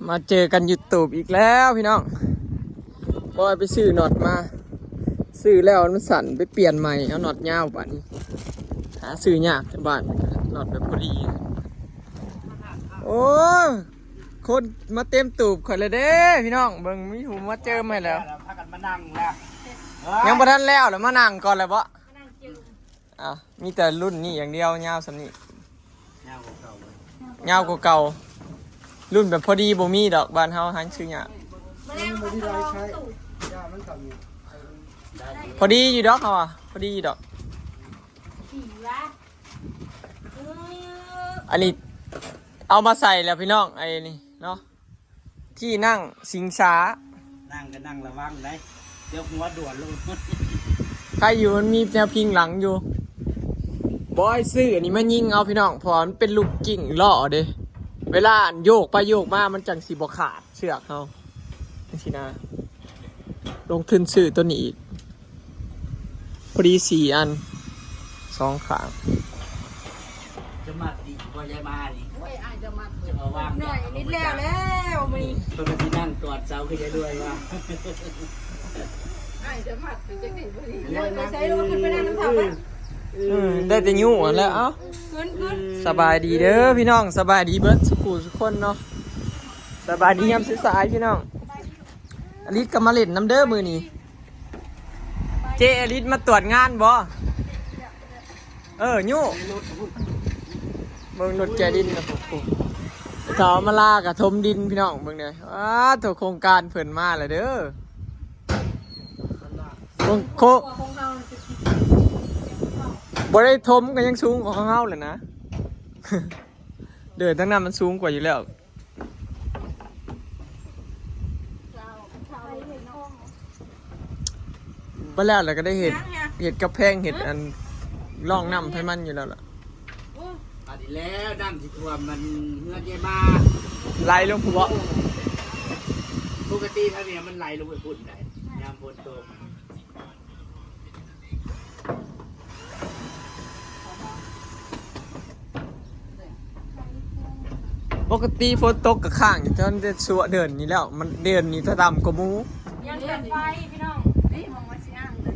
ມາເຈີກັນຢູ່ຕູບອີກແລ້ວພີ່ນ້ອງ. ບອຍໄປຊື້ນັອດມາ ຊື້ແລ້ວມັນສັ້ນ ໄປປ່ຽນໃໝ່ ເອົານັອດຍາວບາດນີ້. ຫາຊື້ຍາກແຖວບ້ານ ນັອດແບບພໍດີ. ໂອ້ຍ ຄົນມາເຕັມຕູບຂ້ອຍແລ້ວເດ້ພີ່ນ້ອງ. ເບິ່ງ ມີຜູ້ມາເຈີໃໝ່ແລ້ວ. ພາກັນມານັ່ງແລ້ວ ຍັງບໍ່ທັນແລ້ວ ແລ້ວມານັ່ງກ່ອນແລ້ວບໍ? ອ້າວ ມີແຕ່ລຸ້ນນີ້ຢ່າງດຽວ ຍາວສ່ຳນີ້ ຍາວກວ່າເກົ່າ ຍາວກວ່າເກົ່າ. ລຸ້ນແບບພໍດີບໍ່ມີດອກ ບ້ານເຮົາຫາຊື້ຍາກ. ມັນບໍ່ມີຫຼາຍໄຊ ຍາມັນກໍມີ ພໍດີຢູ່ດອກ ເຮົາວ່າພໍດີຢູ່ດອກ. ອັນນີ້ເອົາມາໃສ່ແລ້ວພີ່ນ້ອງ ໄອ້ນີ້ເນາະ. ທີ່ນັ່ງສິງສາ ນັ່ງກໍນັ່ງລະວັງໄດ໋ ດຽວຫົວດ່ວນລົງ. ໃຄຢູ່ ມັນມີແນວພິງຫຼັງຢູ່. ບອຍຊື້ອັນນີ້ມາຍິງເອົາພີ່ນ້ອງ ເພາະວ່າມັນເປັນລູກກິ້ງລໍ້ເດ້. ເວລາອັນໂຍກໄປໂຍກມາ ມັນຈັ່ງຊິບໍ່ຂາດເຊືອກເຮົາ ຈັ່ງຊີ້ນະ. ລົງທຶນຊື້ໂຕນີ້ອີກ ພໍດີສີ່ອັນ ສອງຂ້າງ. ຈະມັດດີບໍ່ຍາຍມານີ້? ໂອ້ຍ ອ້າຍຈະມັດ ຈະມາວາງໜ້ອຍນິດແລ້ວ ແລ້ວມື້ນີ້ ເພິ່ນກໍຊິນັ່ງກອດເສົາຄືຍາຍລວຍວ່າ ອ້າຍຈະມັດຄືຈັກນີ້ບໍ່ດີ. ໄປໃສລູກ ຂຶ້ນໄປນັ່ງນຳເຖົ້າໄປ. ອືມ ໄດ້ແຕ່ຍູ້ຫັ້ນແຫຼະ. ເອົ້າ ຂຶ້ນ ຂຶ້ນ. ສະບາຍດີເດີພີ່ນ້ອງ ສະບາຍດີເບິດສູ່ຜູ້ສູ່ຄົນເນາະ ສະບາຍດີຍາມສາຍໆ ພີ່ນ້ອງ. ອາລິດກໍມາຫຼິ້ນນຳເດີມື້ນີ້. ເຈ້ອາລິດມາຕວດງານບໍ່? ເອີ ຍູ້ ເບິ່ງລົດແກດິນນະ. ໂອ້ໂຫ ສາວມາລາກະຖົມດິນພີ່ນ້ອງ ເບິ່ງແດ່. ອ້າ ໂຖ ໂຄງການເພິ່ນມາແລ້ວເດີ. ໂຄງ ໂຄງ ບໍ່ໄດ້ຖົມກໍຍັງສູງກວ່າຂອງເຮົາແຫຼະນະ. ເດີ ທາງນັ້ນມັນສູງກວ່າຢູ່ແລ້ວ. ບໍ່ແລ້ວ ແລ້ວກໍໄດ້ເຮັດ ເຮັດກຳແພງ ເຮັດອັນ ຮ່ອງນ້ຳໃຫ້ມັນຢູ່ແລ້ວລະ. ອັນນີ້ແລ້ວ ນ້ຳຊິຖ້ວມມັນເຮືອນຍາຍມາ ໄຫຼລົງພຸ້ນບໍ? ປົກກະຕິທາງນີ້ມັນໄຫຼລົງໄປພຸ້ນໄດ໋ ຍາມຝົນຕົກ. ປົກກະຕິຝົນຕົກກໍຄ້າງຢູ່ແຕ່ ແຕ່ຊົ່ວເດືອນນີ້ແລ້ວ ມັນເດືອນນີ້ຈະດຳກວ່າໝູ່. ຍັງແຕ່ໄຟພີ່ນ້ອງ ນີ້ມອງວ່າຊິອ່າງເດີ.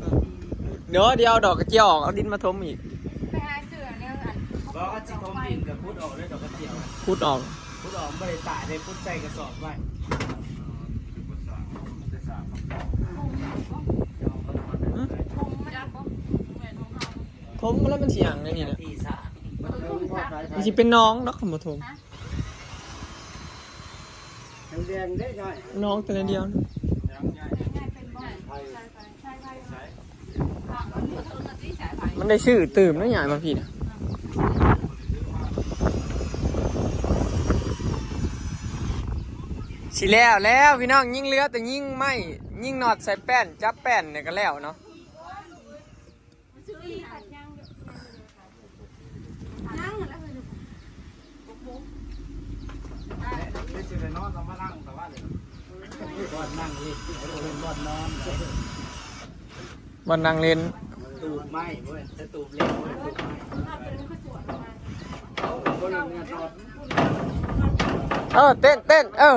ເດີ ດຽວເອົາດອກກະເຈຍອອກ ເອົາດິນມາຖົມອີກ. ໄປຫາຊື້ແນວອັນ ບໍ່ ຄັນຊິຖົມດິນກໍຂຸດອອກເລີຍດອກກະເຈຍ ຂຸດອອກ ຂຸດອອກ ບໍ່ໄດ້ຕາກເດ້ ຂຸດໃສ່ກະສອບໄວ້. ຖົມແລ້ວມັນຊິຫຍັງໃນນີ້ນະ? ມັນຊິເປັນໜອງດອກ ຄັນບໍ່ຖົມ. ແດງໆ ເດ້ຍາຍ ໜອງແຕ່ລະດຽວ ມັນໄດ້ຊື້ຕື່ມນະ ຍາຍມາພີ້ນະ. ຊິແລ້ວແລ້ວພີ່ນ້ອງ ຍັງເຫຼືອແຕ່ຍິງໄມ້ ຍິງນັອດໃສ່ແປ້ນ ຈັບແປ້ນນີ້ກໍແລ້ວເນາະ. ບ່ອນນັ່ງຫຼິ້ນ ເອີ ເປັນບ່ອນນອນ ບ່ອນນັ່ງຫຼິ້ນ ຕູບໄມ້ ບໍ່ແມ່ນ ແຕ່ຕູບເຫຼັກ ບໍ່ແມ່ນຕູບໄມ້. ເອີ ເຕັ້ນ ເຕັ້ນ ເອີ.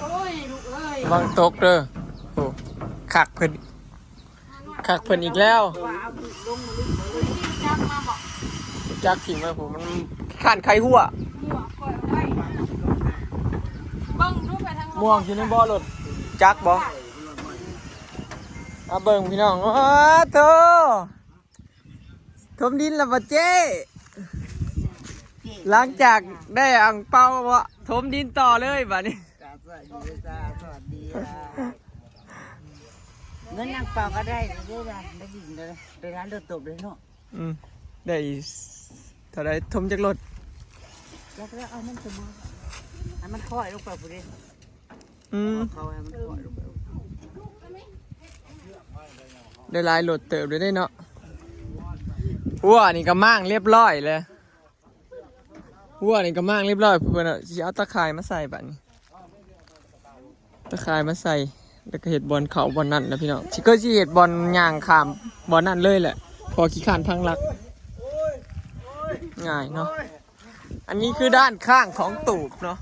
ໂອ້ຍ ລູກເອີຍ ລະວັງຕົກເດີ. ໂອ້ ຄັກເພິ່ນ ຄັກເພິ່ນອີກແລ້ວ. ຈັກມາບໍ? ຈັກຖິ້ມໄວ້ພຸ້ນ ມັນຄ້ານໄຄຮົ່ວ. ໝວກຢູ່ໃນບໍ່ລົດຈັກບໍ? ມາເບິ່ງພີ່ນ້ອງ ໂອ້ໂທ. ຖົມດິນແລ້ວບໍ່ເຈ້? ຫຼັງຈາກໄດ້ອັ່ງເປົາບໍ່ ຖົມດິນຕໍ່ເລີຍບາດນີ້. ສະຫວັດດີຈ້າ ສະຫວັດດີ ເງິນອັ່ງເປົາກໍໄດ້ເດ້ ໄດ້ດິນເດ້ ໄດ້ຫຼາຍເຕີບເດ້ເນາະ. ອືມ ໄດ້ເທົ່າໃດ ຖົມຈັກລົດ? ຈັກແລ້ວ ເອົາມັນສະເໝີ ໃຫ້ມັນຄ່ອຍລົງໄປພຸ້ນເດ້. ອືມ ເອົາເຂົ້າໃຫ້ມັນຄ່ອຍລົງໄປ ໄດ້ຫຼາຍລົດເຕີບເດ້ເນາະ. ຫົວນີ້ກໍມ້າງລຽບຮ້ອຍແລ້ວ ຫົວນີ້ກໍມ້າງລຽບຮ້ອຍ. ເພິ່ນຊິເອົາຕາຂ່າຍມາໃສ່ບາດນີ້ ຕາຂ່າຍມາໃສ່ ແລ້ວກໍເຮັດບ່ອນເຂົ້າບ່ອນນັ້ນນະພີ່ນ້ອງ ຊິ ຄືຊິເຮັດບ່ອນຍ່າງຂ້າມບ່ອນນັ້ນເລີຍແຫຼະ ເພາະຂີ້ຄ້ານພັງຫຼັກ. ງ່າຍເນາະ. ອັນນີ້ຄືດ້ານຂ້າງຂອງຕູບເນາະ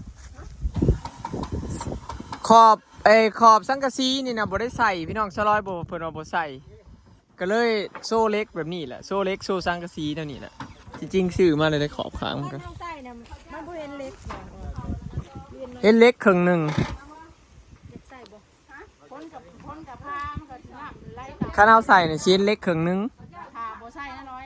ຂອບ ເອີ ຂອບສັງກະສີນີ້ນະບໍ່ໄດ້ໃສ່ພີ່ນ້ອງ ສະລອຍບໍ່ ເພິ່ນວ່າບໍ່ໃສ່ ກໍເລີຍໂຊເຫຼັກແບບນີ້ແຫຼະ ໂຊເຫຼັກໂຊສັງກະສີແນວນີ້ແຫຼະ. ທີ່ຈິງຊື້ມາແລ້ວໄດ້ຂອບຂ້າງມັນກໍ ມັນບໍ່ເຫັນເຫຼັກ ເຫັນເຫຼັກເຄິ່ງໜຶ່ງ. ຄົນກັບ ຄົນກັບພາ ມັນກໍຊິນ້ຳໄຫຼຕາມ ຄັນເຮົາໃສ່ນີ້ຊິເຫັນເຫຼັກເຄິ່ງໜຶ່ງ ຖ້າບໍ່ໃສ່ນະນ້ອຍ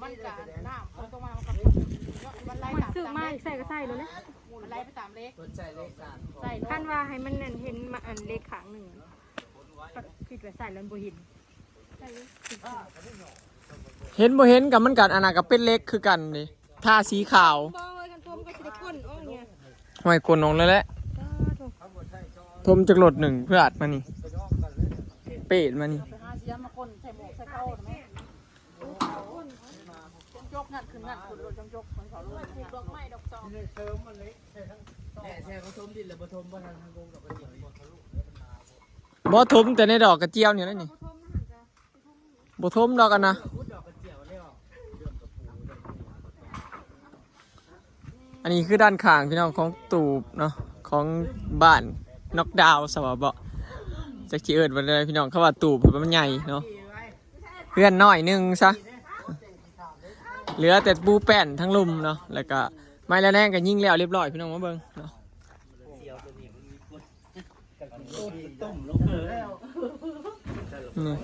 ມັນກໍນ້ຳ ມັນກໍມາ ມັນກໍ ມັນໄຫຼຕາມ ຊື້ມາໃສ່ກໍໃສ່ໂລດແຫຼະ ມັນໄຫຼໄປຕາມເຫຼັກ ໃສ່ເຫຼັກສາມ ໃສ່ໂລດ ຄັນວ່າໃຫ້ມັນນັ້ນເຫັນມາ ອັນເຫຼັກຂ້າງໜຶ່ງ ຄິດວ່າໃສ່ແລ້ວບໍ່ເຫັນ. ເຫັນບໍ່ເຫັນກໍ ມັນກໍ ອັນນັ້ນກໍເປັນເຫຼັກຄືກັນນີ້ ທາສີຂາວ. ບໍ່ເອີຍ ຄັນຖ້ວມກໍຊິໄດ້ກົ້ນອອກນີ້ ຫ້ວຍ ກົ້ນອອກແລ້ວແຫຼະ. ຖ້ວມຈັກລົດໜຶ່ງ ເພື່ອອັດມານີ້ ເປດມານີ້ ໄປຫາເສຍມາກົ້ນໃສ່ໝວກໃສ່ເຂົາແມ່ ຈົກງັດຂຶ້ນ ງັດຂຶ້ນລົດ ຈົກ ມັນເຂົາລົດ ປູກດອກໄມ້ດອກຕອງ ແຕ່ ແຕ່ບໍ່ຖົມດິນ ແລ້ວບໍ່ຖົມບໍ່ທັນທາງໂກງດອກກະເຈຍ ບໍ່ຖົມແຕ່ໃນດອກກະຈຽວນີ້ແຫຼະນີ້ ບໍ່ຖົມດອກ ອັນນະ. ອັນນີ້ຄືດ້ານຂ້າງພີ່ນ້ອງຂອງຕູບເນາະ ຂອງບ້ານນອກດາວຊະວ່າເບາະ ຈັກຊິເອີ້ນວ່າແນວໃດພີ່ນ້ອງ. ຄຳວ່າຕູບມັນໃຫຍ່ເນາະ ເຮືອນນ້ອຍໜຶ່ງຊະ ເຫຼືອແຕ່ປູແປ້ນທັງລຸ່ມເນາະ ແລ້ວກະໄມ້ລະແນງກະຍິງແລ້ວລຽບຮ້ອຍ ພີ່ນ້ອງມາເບິ່ງເນາະ. ນີ້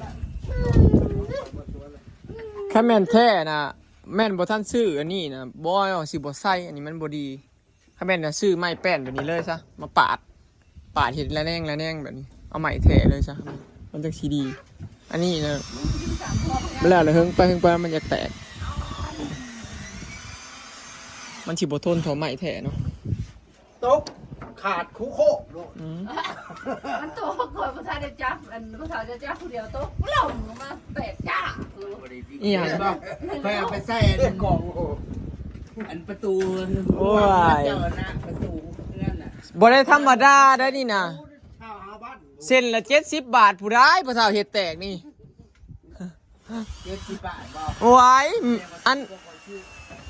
ຄັນແມ່ນແທ້ນະ ແມ່ນບໍ່ທັນຊື້ອັນນີ້ນະ ບໍ່ ຊິບໍ່ໃສ່ ອັນນີ້ມັນບໍ່ດີ. ຄັນແມ່ນນະ ຊື້ໄມ້ແປ້ນແບບນີ້ເລີຍຊະ ມາປາດ ປາດເຮັດລະແນງລະແນງແບບນີ້ ເອົາໄມ້ແທ້ເລີຍຊະ ມັນຈັ່ງຊິດີ. ອັນນີ້ນະ ແລ້ວລະເຫິງໄປເຫິງໄປມັນຢາກແຕກ ມັນຊິບໍ່ທົນເທົ່າໄມ້ແທ້ເນາະ. ຕົກຂາດຄູໂຄກໂລດ ອືມ ມັນຕົກ ຂ້ອຍບໍ່ທັນໄດ້ຈັບ ອັນຜູ້ເຖົ້າຈະຈັບຜູ້ດຽວ ຕົກ ລົ້ມລົງມາແຕກຈ້າໂລດ. ອີຫຍັງ? ຂ້ອຍເອົາໄປໃສ່ອັນ ອັນປະຕູ ໂອ້ຍ ເຈົ້ານະ ປະຕູເຮືອນນະ ບໍ່ໄດ້ທຳມະດາໄດ໋ນີ້ນະ. ເສັ້ນລະເຈັດສິບບາດ ຜູ້ໃດພໍ່ເຖົ້າເຮັດແຕກນີ້ ເຈັດສິບບາດບໍ່? ໂອ້ຍ ອັນ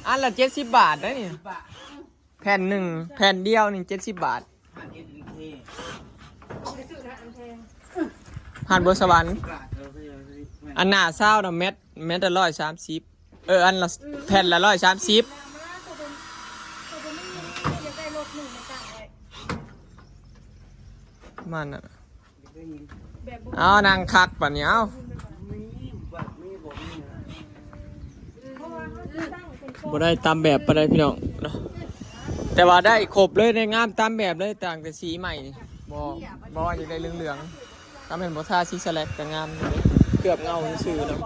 ອັນລະເຈັດສິບບາດໄດ໋ນີ້ ເຈັດສິບບາດ ແຜ່ນໜຶ່ງ ແຜ່ນດຽວນີ້ເຈັດສິບບາດ. ຮ້ານເອັສເອັນເຄ ຮ້ານບົວສະຫວັນ ສິບບາດ ເອີ ອັນໜ້າຊາວນະ ແມັດ ແມັດລະຮ້ອຍສາມສິບ ເອີ ອັນລະ ແຜ່ນລະຮ້ອຍສາມສິບ ປະມານນັ້ນ. ເອົາ ນັ່ງຄັກບາດນີ້ ເອົາ ບໍ່ໄດ້ຕາມແບບປານໃດພີ່ນ້ອງເນາະ ແຕ່ວ່າໄດ້ຄົບເລີຍ ໄດ້ງາມຕາມແບບເລີຍ ຕ່າງແຕ່ສີໃໝ່ນີ້ ບໍ່ ບໍ່ວ່າຢາກໄດ້ເຫຼືອງໆ ຖ້າແມ່ນບໍ່ທາສີສະແລັກກໍງາມ ເກືອບເງົາຊື່ໆເນາະ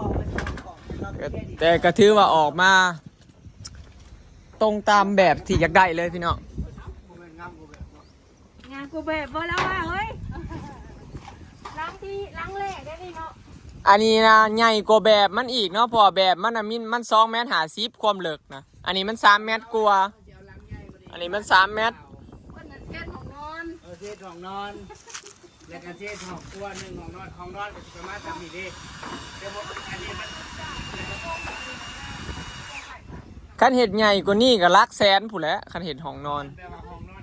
ແຕ່ກໍຖືວ່າອອກມາຕົງຕາມແບບທີ່ຢາກໄດ້ເລີຍພີ່ນ້ອງ. ງາມກວ່າແບບບໍ່ລະວ່າເຮີ້ຍ ຫຼັງທີ່ ຫຼັງແລກໄດ້ນີ້ເນາະ ອັນນີ້ນະໃຫຍ່ກວ່າແບບມັນອີກເນາະ ເພາະວ່າແບບມັນນະມີ ມັນສອງແມັດຫ້າສິບຄວາມເລິກນະ ອັນນີ້ມັນສາມແມັດກວ່າ ອັນນີ້ມັນສາມແມັດ ເພິ່ນເຮັດຫ້ອງນອນ ເອີ ເຮັດຫ້ອງນອນ ແລ້ວກໍເຮັດຫ້ອງຄົວໜຶ່ງ ຫ້ອງນອນ ຫ້ອງນອນກໍຊິປະມານສ່ຳນີ້ເດ້ ແຕ່ບໍ່ ອັນນີ້ມັນ ຄັນເຮັດໃຫຍ່ກວ່ານີ້ກໍຫຼັກແສນພຸ້ນແຫຼະ ຄັນເຮັດຫ້ອງນອນ ແປວ່າຫ້ອງນອນ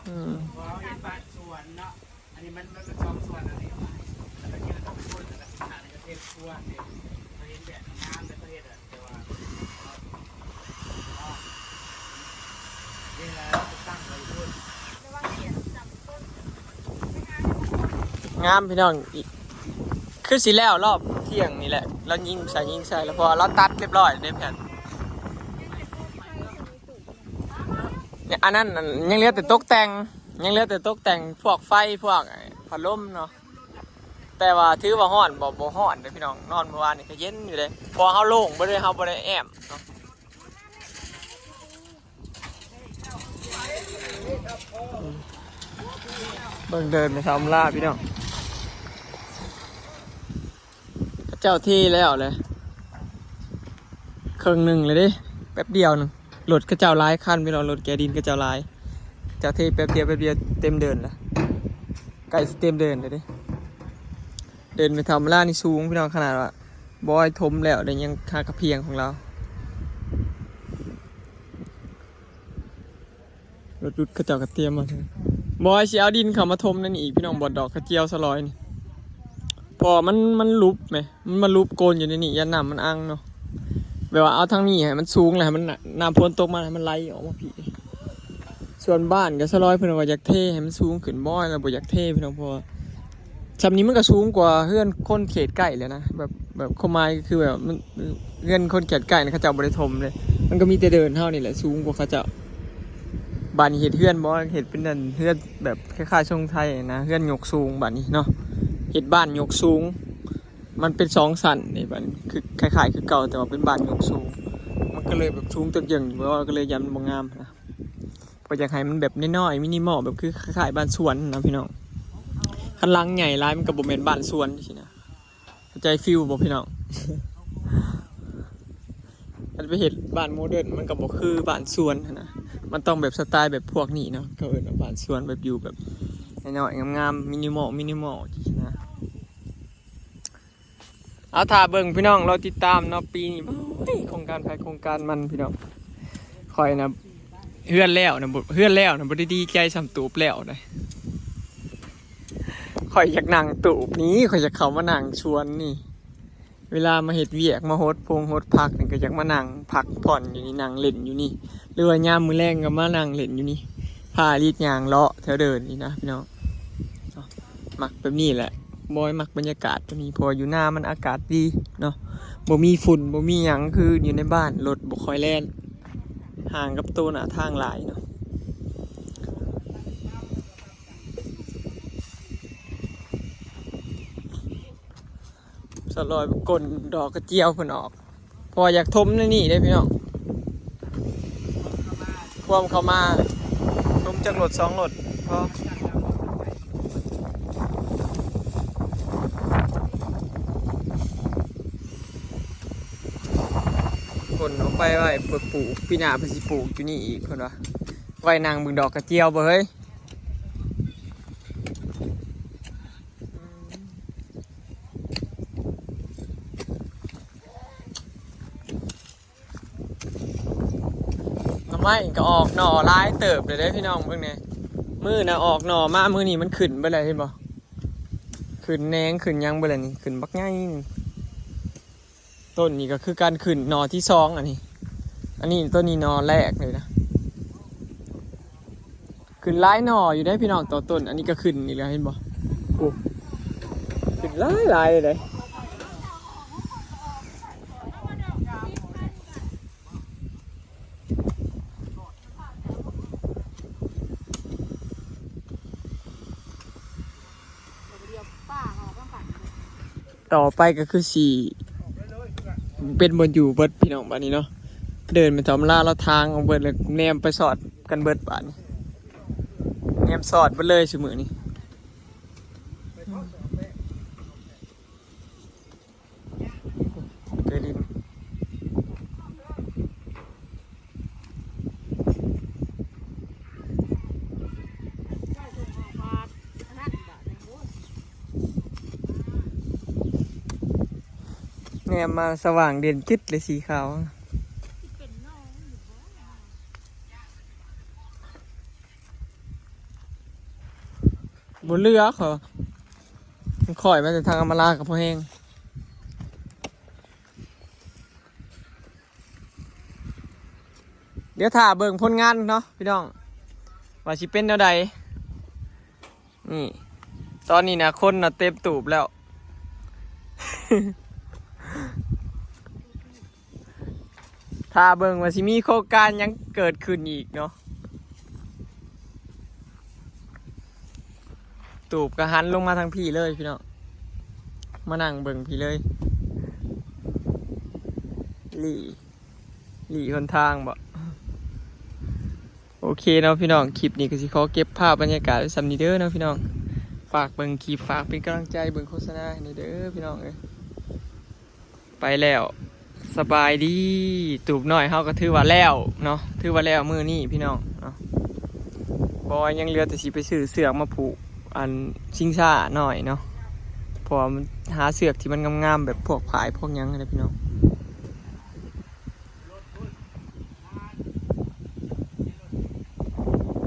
ອືມ ເພາະເຮົາເຮັດບ້ານສວນເນາະ ອັນນີ້ມັນ ມັນເປັນສອງສ່ວນ ອັນນີ້ ແລ້ວກໍຍື່ນອອກໄປພຸ້ນ ແລ້ວກໍສຸດທ້າຍນີ້ກໍເຮັດຄົວ ເຮັດ ເຂົາເຮັດແບບງາມ ແລ້ວເຂົາເຮັດ ແຕ່ວ່າ ເວລາເຮົາໄປຕັ້ງໄວ້ພຸ້ນ ງາມພີ່ນ້ອງ ຄືຊິແລ້ວລອບທ່ຽງນີ້ແຫຼະ ລາວຍິງໃສ່ ຍິງໃສ່ແລ້ວ ເພາະວ່າລາວຕັດລຽບຮ້ອຍເດ້ແຜ່ນ ອັນນັ້ນ ອັນ ຍັງເຫຼືອແຕ່ຕົກແຕ່ງ ຍັງເຫຼືອແຕ່ຕົກແຕ່ງພວກໄຟ ພວກ ໄອ້ ພັດລົມເນາະ ແຕ່ວ່າຖືວ່າຮ້ອນບໍ່? ບໍ່ຮ້ອນເດ້ພີ່ນ້ອງ ນອນມື້ວານນີ້ກໍເຢັນຢູ່ເດ້ ເພາະວ່າເຮົາໂລ່ງເບິດເລີຍ ເຮົາບໍ່ໄດ້ແອ້ມເນາະ. ເບິ່ງເດີ່ນໄປທຳລາພີ່ນ້ອງ ເຂົາເຈົ້າເທແລ້ວແຫຼະ ເຄິ່ງໜຶ່ງແລ້ວເດ້ ແປັບດຽວໜຶ່ງ ລົດເຂົາເຈົ້າຫຼາຍຄັນພີ່ນ້ອງ ລົດແກ່ດິນເຂົາເຈົ້າຫຼາຍ ຈະເທແປັບດຽວ ແປັບດຽວເຕັມເດີ່ນລະ ໃກ້ຊິເຕັມເດີ່ນແລ້ວເດ້. ເດີ່ນໄປທຳມະລານີ້ສູງພີ່ນ້ອງ ຂະໜາດວ່າບອຍຖົມແລ້ວເດ້ ຍັງຄາກະພຽງຂອງລາວ. ລົດດຸດເຂົາເຈົ້າກະຕຽມມາ ບອຍຊິເອົາດິນເຂົ້າມາຖົມໃນນີ້ອີກພີ່ນ້ອງ ບ່ອນດອກກະຈຽວສະລອຍນີ້ ເພາະວ່າມັນ ມັນຫຼຸບແໝ ມັນມາຫຼຸບໂກນຢູ່ໃນນີ້ ຢ້ານນ້ຳມັນອັ່ງເນາະ ແບບວ່າເອົາທາງນີ້ໃຫ້ມັນສູງ ແລ້ວໃຫ້ມັນ ນ້ຳຝົນຕົກມາໃຫ້ມັນໄຫຼອອກມາພີ້. ສ່ວນບ້ານກະສະລອຍເພິ່ນວ່າຢາກເທໃຫ້ມັນສູງຂຶ້ນ ບອຍລະບໍ່ຢາກເທພີ່ນ້ອງ ເພາະວ່າ ຊ່ຳນີ້ມັນກະສູງກວ່າເຮືອນຄົນເຂດໃກ້ແລ້ວນະ ແບບ ແບບຄວາມໝາຍຄືແບບມັນ ເຮືອນຄົນເຂດໃກ້ນະ ເຂົາເຈົ້າບໍ່ໄດ້ຖົມເດ້ ມັນກະມີແຕ່ເດີ່ນເຮົານີ້ແຫຼະສູງກວ່າເຂົາເຈົ້າ. ບາດນີ້ເຮັດເຮືອນບໍ່ ເຮັດເປັນອັນເຮືອນແບບຄ້າຍໆຊົງໄທນະ ເຮືອນຍົກສູງບາດນີ້ເນາະ ເຮັດບ້ານຍົກສູງ ມັນເປັນສອງຊັ້ນນີ້ ບາດນີ້ຄືຄ້າຍໆຄືເກົ່າ ແຕ່ວ່າເປັນບ້ານຍົກສູງ ມັນກະເລີຍແບບສູງຕົວເຢິງຢູ່ ແບບວ່າກະເລີຍຢ້ານມັນບໍ່ງາມນະ. ເພິ່ນຢາກໃຫ້ມັນແບບນ້ອຍໆ ມິນິມອລ ແບບຄືຄ້າຍໆບ້ານສວນນະພີ່ນ້ອງ ຄັນຫຼັງໃຫຍ່ຫຼາຍມັນກະບໍ່ແມ່ນບ້ານສວນຊີ້ນະ ເຂົ້າໃຈຟີລບໍ່ພີ່ນ້ອງ? ຄັນໄປເຮັດບ້ານໂມເດີນມັນກະບໍ່ຄືບ້ານສວນຫັ້ນນະ ມັນຕ້ອງແບບສະໄຕແບບພວກນີ້ເນາະ ເຂົາເອີ້ນວ່າບ້ານສວນ ແບບຢູ່ແບບນ້ອຍໆງາມໆ ມິນິມອລ ມິນິມອລຊີ້ນະ. ເອົາຖ້າເບິ່ງພີ່ນ້ອງ ລໍຕິດຕາມເນາະ ປີນີ້ ໂອ້ຍ ໂຄງການໃຜໂຄງການມັນພີ່ນ້ອງ. ຂ້ອຍນະ ເຮືອນແລ້ວນະ ບໍ່ ເຮືອນແລ້ວນະບໍ່ໄດ້ດີໃຈສ່ຳຕູບແລ້ວໃດ ຂ້ອຍຢາກນັ່ງຕູບນີ້ ຂ້ອຍຢາກເຂົ້າມານັ່ງສວນນີ້ ເວລາມາເຮັດວຽກ ມາຫົດຜົງຫົດຜັກນີ້ ກະຢາກມານັ່ງພັກຜ່ອນຢູ່ນີ້ ນັ່ງຫຼິ້ນຢູ່ນີ້ ຫຼືວ່າຍາມມື້ແລງກະມານັ່ງຫຼິ້ນຢູ່ນີ້ ພາລິດຍ່າງເລາະແຖວເດີ່ນນີ້ນະພີ່ນ້ອງ. ມັກແບບນີ້ແຫຼະ ບອຍມັກບັນຍາກາດແບບນີ້ ເພາະວ່າຢູ່ນາມັນອາກາດດີເນາະ ບໍ່ມີຝຸ່ນ ບໍ່ມີຫຍັງ ຄືຢູ່ໃນບ້ານ ລົດບໍ່ຄ່ອຍແລ່ນ ຫ່າງກັບໂຕໜ້າທາງຫຼາຍເນາະ. ສະລອຍກົນດອກກະຈຽວເພິ່ນອອກ ເພາະວ່າຢາກຖົມໃນນີ້ເດ້ພີ່ນ້ອງ ຄວມເຂົ້າມາ ຖົມຈັກລົດສອງລົດພໍ. ຂົນອອກໄປໄວ້ເພື່ອປູກ ປີໜ້າເພິ່ນຊິປູກຢູ່ນີ້ອີກ ເພິ່ນວ່າ ໄວ້ນັ່ງເບິ່ງດອກກະຈຽວບໍ່ເຮີ້ຍ. ໜໍ່ໄມ້ກະອອກໜໍ່ຫຼາຍເຕີບແລ້ວເດ້ພີ່ນ້ອງ ເບິ່ງແດ່ ມື້ນະອອກໜໍ່ມາ ມື້ນີ້ມັນຂຶ້ນເບິດແລ້ວ ເຫັນບໍ່ ຂຶ້ນແໜງຂຶ້ນຫຍັງເບິດແລ້ວນີ້ ຂຶ້ນບັກໃຫຍ່ນີ້. ຕົ້ນນີ້ກະຄືກັນ ຂຶ້ນໜໍ່ທີສອງ ອັນນີ້ ອັນນີ້ຕົ້ນນີ້ໜໍ່ແລກເລີຍນະ. ຂຶ້ນຫຼາຍໜໍ່ຢູ່ເດ້ພີ່ນ້ອງ ຕໍ່ຕົ້ນ ອັນນີ້ກະຂຶ້ນອີກແລ້ວ ເຫັນບໍ່ ໂອ້ ຂຶ້ນຫຼາຍໆເລີຍເດ້. ຕໍ່ໄປກະຄືຊິເປັນບ່ອນຢູ່ເບິດພີ່ນ້ອງ ບາດນີ້ເນາະ ເດີ່ນໄປທຳລາລະທາງອອກເບິດ ແລ້ວແນມໄປສອດກັນເບິດ ບາດນີ້ແນມສອດເບິດເລີຍຊຸມື້ນີ້. ເກີດິນ ແນມມາສະຫວ່າງເດັ່ນຈຶດເລີຍ ສີຂາວ. ບໍ່ເຫຼືອ ຂ້ອຍ ຂ້ອຍມາແຕ່ທາງອຳມາລາກະພໍແຮງ. ດຽວຖ້າເບິ່ງຜົນງານເນາະພີ່ນ້ອງ ວ່າຊິເປັນແນວໃດ. ນີ້ ຕອນນີ້ນະ ຄົນນະເຕັມຕູບແລ້ວ. ຖ້າເບິ່ງວ່າຊິມີໂຄງການຫຍັງເກີດຂຶ້ນອີກເນາະ. ຕູບກະຫັນລົງມາທາງພີ້ເລີຍພີ່ນ້ອງ ມານັ່ງເບິ່ງພີ້ເລີຍ ຫຼີ່ ຫຼີ່ຫົນທາງບໍ. ໂອເຄເນາະພີ່ນ້ອງ ຄລິບນີ້ກະຊິຂໍເກັບພາບບັນຍາກາດໄວ້ສ່ຳນີ້ເດີເນາະພີ່ນ້ອງ. ຝາກເບິ່ງຄລິບ ຝາກເປັນກຳລັງໃຈເບິ່ງໂຄສະນາໃຫ້ແດ່ເດີພີ່ນ້ອງເອີຍ. ໄປແລ້ວ ສະບາຍດີ. ຕູບນ້ອຍເຮົາກະຖືວ່າແລ້ວເນາະ ຖືວ່າແລ້ວມື້ນີ້ພີ່ນ້ອງເນາະ. ບໍ່ ຍັງເຫຼືອແຕ່ຊິໄປຊື້ເຊືອກມາຜູກອັນຊິງຊ້ານ້ອຍເນາະ ເພາະວ່າມັນຫາເຊືອກທີ່ມັນງາມໆ ແບບພວກຝ້າຍພວກຫຍັງຫັ້ນນະພີ່ນ້ອງ.